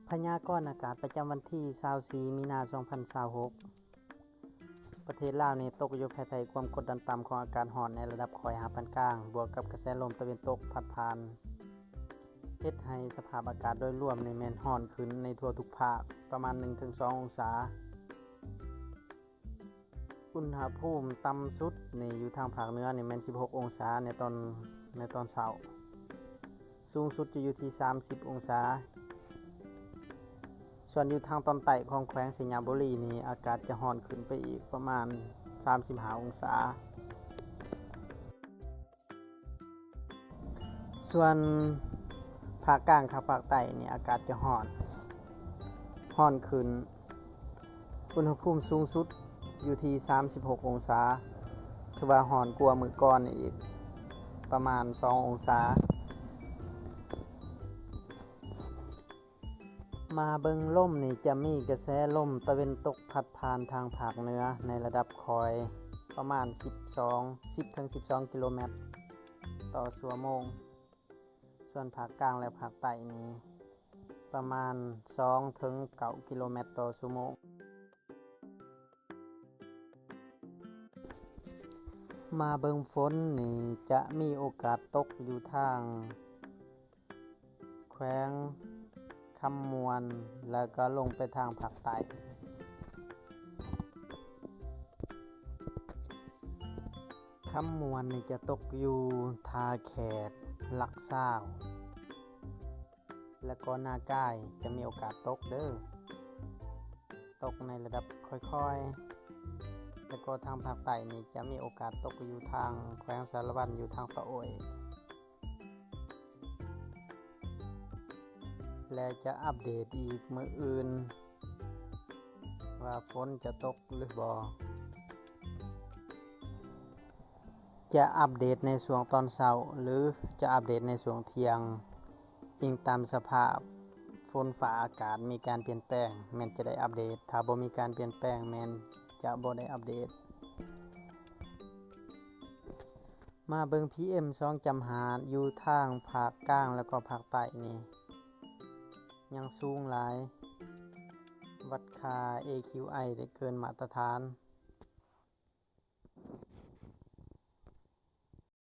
ພະຍາກອນອາກາດປະຈຳວັນທີຊາວສີ່ ມີນາ ສອງພັນຊາວຫົກ ປະເທດລາວນີ້ຕົກຢູ່ພາຍໃຕ້ຄວາມກົດດັນຕ່ຳຂອງອາກາດຮ້ອນໃນລະດັບຄ່ອຍຫາປານກາງ ບວກກັບກະແສລົມຕາເວັນຕົກພັດຜ່ານ ເຮັດໃຫ້ສະພາບອາກາດໂດຍລວມນີ້ແມ່ນຮ້ອນຂຶ້ນໃນທົ່ວທຸກພາກປະມານ ໜຶ່ງເຖິງສອງ ອົງສາ. ອຸນຫະພູມຕ່ຳສຸດນີ້ຢູ່ທາງພາກເໜືອນີ້ແມ່ນ ສິບຫົກ ອົງສາໃນຕອນ ໃນຕອນເຊົ້າ. ສູງສຸດຈະຢູ່ທີ່ ສາມສິບ ອົງສາ. ສ່ວນຢູ່ທາງຕອນໃຕ້ຂອງແຂວງໄຊຍະບູລີນີ້ ອາກາດຈະຮ້ອນຂຶ້ນໄປອີກປະມານ ສາມສິບຫ້າ ອົງສາ. ສ່ວນພາກກາງກັບພາກໃຕ້ນີ້ ອາກາດຈະຮ້ອນ ຮ້ອນຂຶ້ນ. ອຸນຫະພູມສູງສຸດຢູ່ທີ່ ສາມສິບຫົກ ອົງສາ, ຖືວ່າຮ້ອນກວ່າມື້ກ່ອນອີກປະມານ ສອງ ອົງສາ. ມາເບິ່ງລົມນີ້ ຈະມີກະແສລົມຕາເວັນຕົກພັດຜ່ານທາງພາກເໜືອໃນລະດັບຄ່ອຍປະມານ ສິບສອງ ສິບເຖິງສິບສອງ ກິໂລແມັດຕໍ່ຊົ່ວໂມງ. ສ່ວນພາກກາງ ແລະ ພາກໃຕ້ນີ້ປະມານ ສອງເຖິງເກົ້າ ກິໂລແມັດຕໍ່ຊົ່ວໂມງ. ມາເບິ່ງຝົນນີ້ ຈະມີໂອກາດຕົກຢູ່ທາງແຂວງຄຳມ່ວນ ແລ້ວກໍລົງໄປທາງພາກໃຕ້. ຄຳມ່ວນນີ້ຈະຕົກຢູ່ທ່າແຂກ, ຫຼັກຊາວ ແລະກໍນາກາຍ ຈະມີໂອກາດຕົກເດີ້ ຕົກໃນລະດັບຄ່ອຍໆ ແລະກໍທາງພາກໃຕ້ນີ້ຈະມີໂອກາດຕົກຢູ່ທາງແຂວງສາລະວັນ ຢູ່ທາງຕາໂອ້ຍ. ແລະຈະອັບເດດອີກມື້ອື່ນວ່າຝົນຈະຕົກຫຼືບໍ່. ຈະອັບເດດໃນຊ່ວງຕອນເຊົ້າ ຫຼື ຈະອັບເດດໃນຊ່ວງທ່ຽງ, ອີງຕາມສະພາບຝົນຟ້າອາກາດມີການປ່ຽນແປງ ແມ່ນຈະໄດ້ອັບເດດ, ຖ້າບໍ່ມີການປ່ຽນແປງ ແມ່ນຈະບໍ່ໄດ້ອັບເດດ. ມາເບິ່ງ ພີເອັມ ສອງຈຸດຫ້າ ຢູ່ທາງພາກກາງ ແລ້ວກໍພາກໃຕ້ນີ້ ຍັງສູງຫຼາຍ, ວັດຄ່າ ເອ ຄິວ ໄອ ໄດ້ເກີນມາດຕະຖານ.